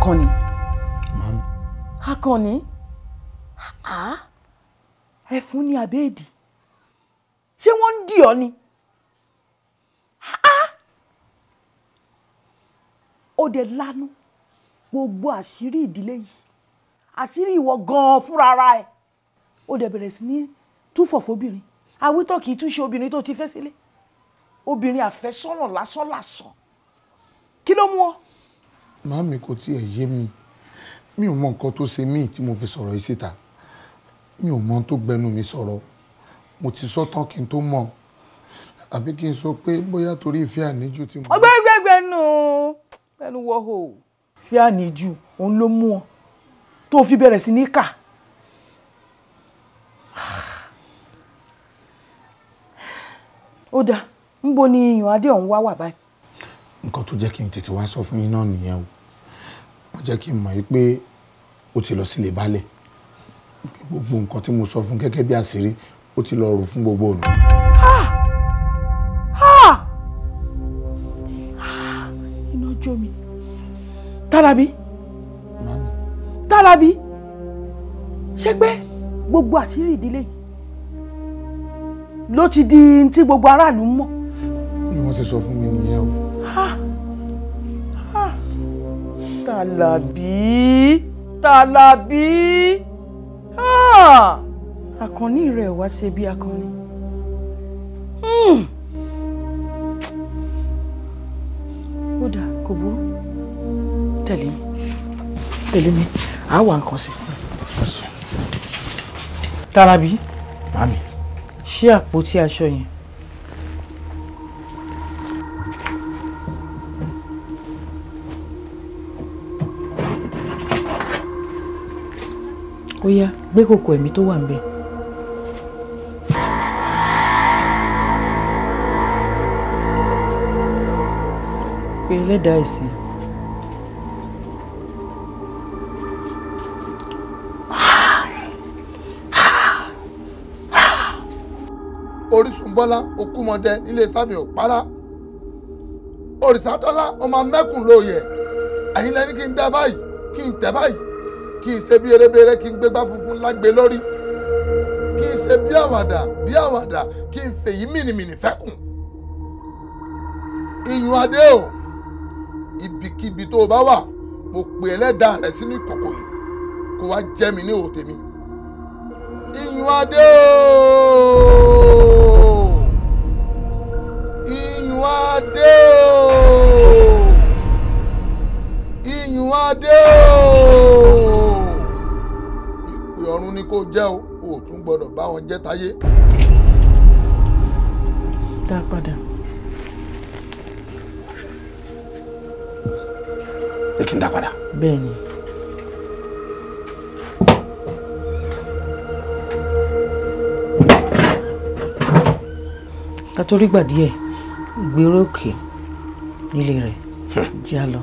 Akànnì. Akànnì, ẹfun ní abéèdì, ṣé wọ́n ń dì ọ́ ni? Ó dẹ̀ lanu gbogbo àṣírí ìdílé yìí, àṣírí ìwọ gan-an fúnra ara ẹ̀, ó dẹ̀ bẹ̀rẹ̀ sí ní túfọ̀ fóbìnrin. Awítọ́ kì í túnṣe obìnrin tó ti fẹ́ sílé, obìnrin àfẹ́sọ́nà lásán lásán, kí ló mú ọ? Màámi, kò tiẹ̀ yé mi, mi ò mọ nǹkan tó ṣe mí tí mo fi sọ̀rọ̀ yìí síta, mi ò mọ tó gbẹnu mi sọ̀rọ̀, mo ti sọ tán kí n tó mọ̀, àbí kí n sọ pé bóyá torí ìfẹ́ àníjù tí mo. Ọgbẹ́gbẹ́gbẹ́ nù ẹnu wọ́hò, ìfẹ́ àníjù òun ló mú ọ tó fi bẹ̀rẹ̀ sí ní kà. Ó dáa, ńbo ni iyùn adé ọ̀hún wá wà báyìí? Nǹkan tó jẹ́ kí n tètè wá sọ fún yín náà nìyẹn o. Wọ́n jẹ́ kí n mọ̀ pé ó ti lọ sílé baálẹ̀, gbogbo nǹkan tí mo sọ fún gẹ́gẹ́ bí àṣírí ó ti lọ rò fún gbogbo òlu. Iná jó mi. Tálábí, Tálábí, ṣé pé gbogbo àṣírí ìdílé ló ti di tí gbogbo aráàlú mọ̀? Bí wọ́n ṣe sọ fún mi nìyẹn o. Tàlàbí, Tàlàbí, Àkànní rẹ̀ wá ṣe bí akọni. Ó dáa, kò burú, tẹ̀lé mi, tẹ̀lé mi, àá wà nǹkan ṣe sí. Tàlàbí, Màámi, ṣí àpótí aṣọ yẹn. Ó yá, gbé kòkò ẹ̀mí tó wà ń bẹ̀. Pé ẹlẹ́dàá ẹ̀sìn. Orísunbọ́lá Okúmọdé nílé Sámi Òpárá, Òrìṣàtọ́lá ọmọ mẹ́kùn lóye, ẹ̀yin lẹ́ni kí n dá báyìí, kí n tẹ̀ báyìí, kí n ṣe bí erébéré, kí n gbégbá funfun lágbé lórí, kí n ṣe bí àwàdà bí àwàdà, kí n fèyí mìnìmìnì fẹ́kùn. Iyùn adé o, ibikíbi tó o bá wà, mo pè ẹlẹ́dàá rẹ sínú ìkòkò yìí kó wá jẹ́ mi ní òtèmi. Iyùn adé o, iyùn adé o, iyùn adé o, ìpè ọ̀run ni kò jẹ́ o, o tún gbọ́dọ̀ bá wọn jẹ́ táyé. Dá padà. Ẹ kí n dá padà. Bẹ́ẹ̀ ni. Ká tó rí gbà díẹ̀, ìgbéró òkè nílé rẹ̀ jẹ́ á lọ.